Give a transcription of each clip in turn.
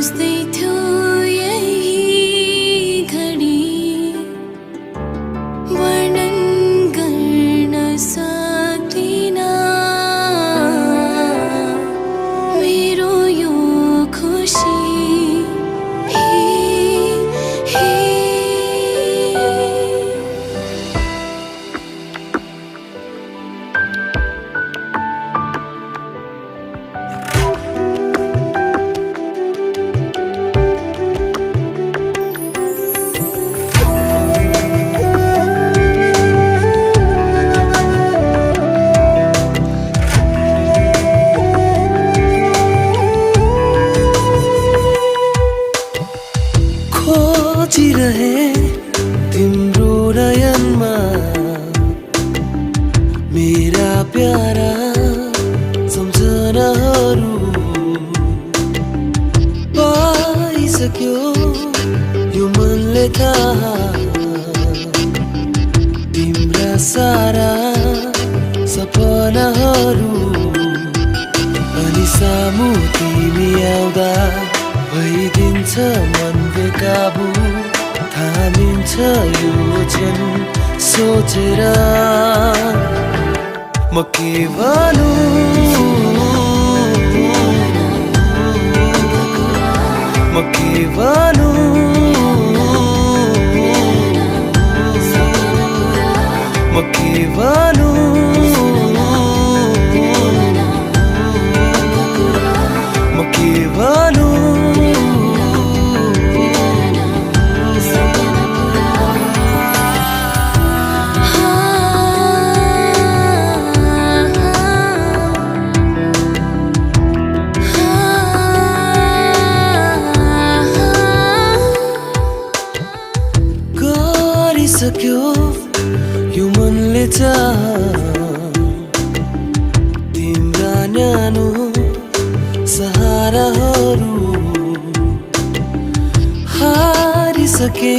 सोच्दै थियो यही घडी वर्णन गर्न सक्दिन मेरो यो खुसी खोजिरहे तिम्रो नयनमा मेरा प्यारा सम्झनाहरू पाइसक्यो यो मनले थाहा तिम्रा सारा सपनाहरू अनि सामु तिमी आउँदा भइदिन्छ मन बेकाबु थामिन्छ यो क्षण सोचेर म के भनौँ म के भनौँ म के भनौँ म के भनौँ सक्यो यो मनले चाह तिम्रा न्यानो सहाराहरू हारिसके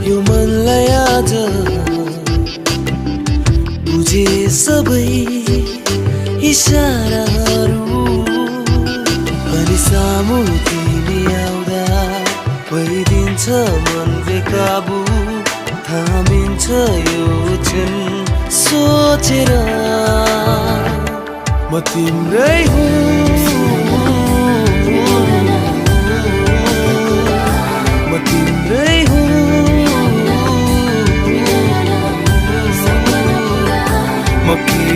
यो मनलाई आज बुझे सबै इशाराहरू अनि सामु तिमी आउँदा भइदिन्छ मन बेकाबु थामिन्छ यो क्षण सोचेर म तिम्रै हुँ म तिम्रै हुँ म के